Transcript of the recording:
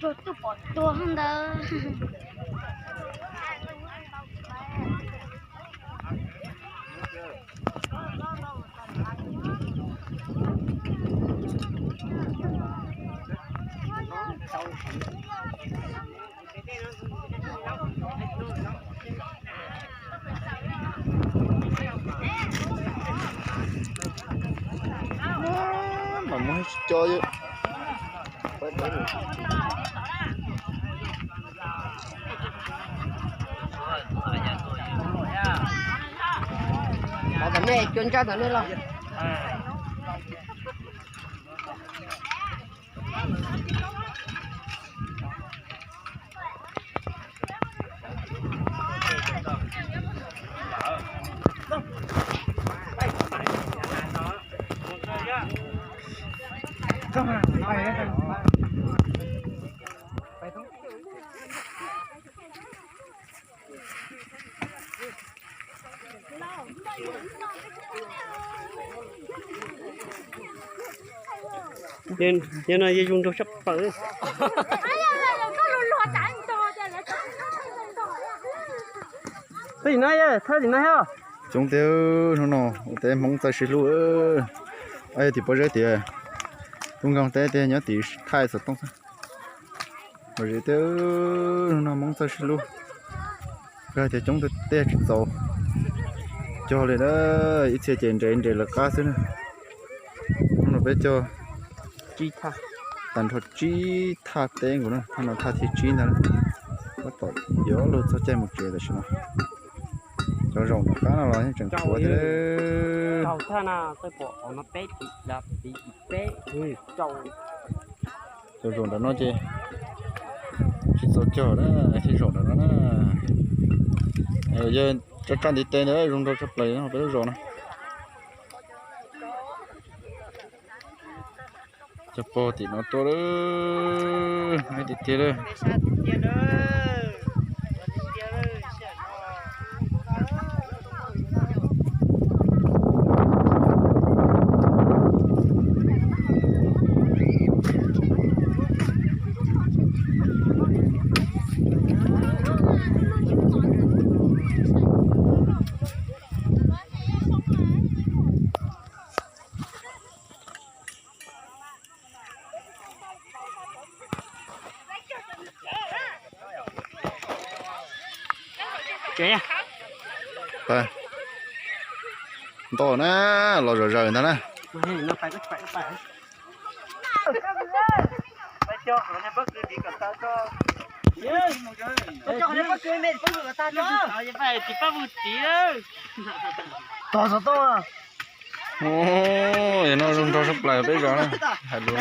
Tuaj pom tuag ntawd. Mas muab tsis co. Tom nej cuab ntsaj tom nej los. Yog no yog zoo nraug sab plaws. Thaj tim no, thaj tim no thiab. Coob tiag, hnub no ua teb Hmoob txawj sib hlub. Yog tim pob zeb tias tub nkoog teb tiag, nyob tim thaij xov tooj xwb. Lom zem tiag, hnub no Hmoob txawj sib hlub. Kawg tias coob tiag tsis txaus cog li na, ib txhia ces nres nres lawv qab xwb na. Hnub no peb cog tag nrho tsib thaj teb nkaus na, thaj no thaj thib tsib ntag na. Tab tom yuav luag txog caij mus tsev tam sim no. Cov zaum nram qab no los yeej tseem tshuav thiab. Cov zaum nram no ces tsis txaus cog na, tib zaum nram no na. Yog tsa tsaj ntiv tes ntawd zoo nraug tshaj plaws peb lub zos no. Cov pog tim no tuaj lawm, tiag tiag lawm. Nto na, los zom zaws ntag na. Tos xov tooj. Yog no zoo nraug sab plaws peb zos na, hais lus.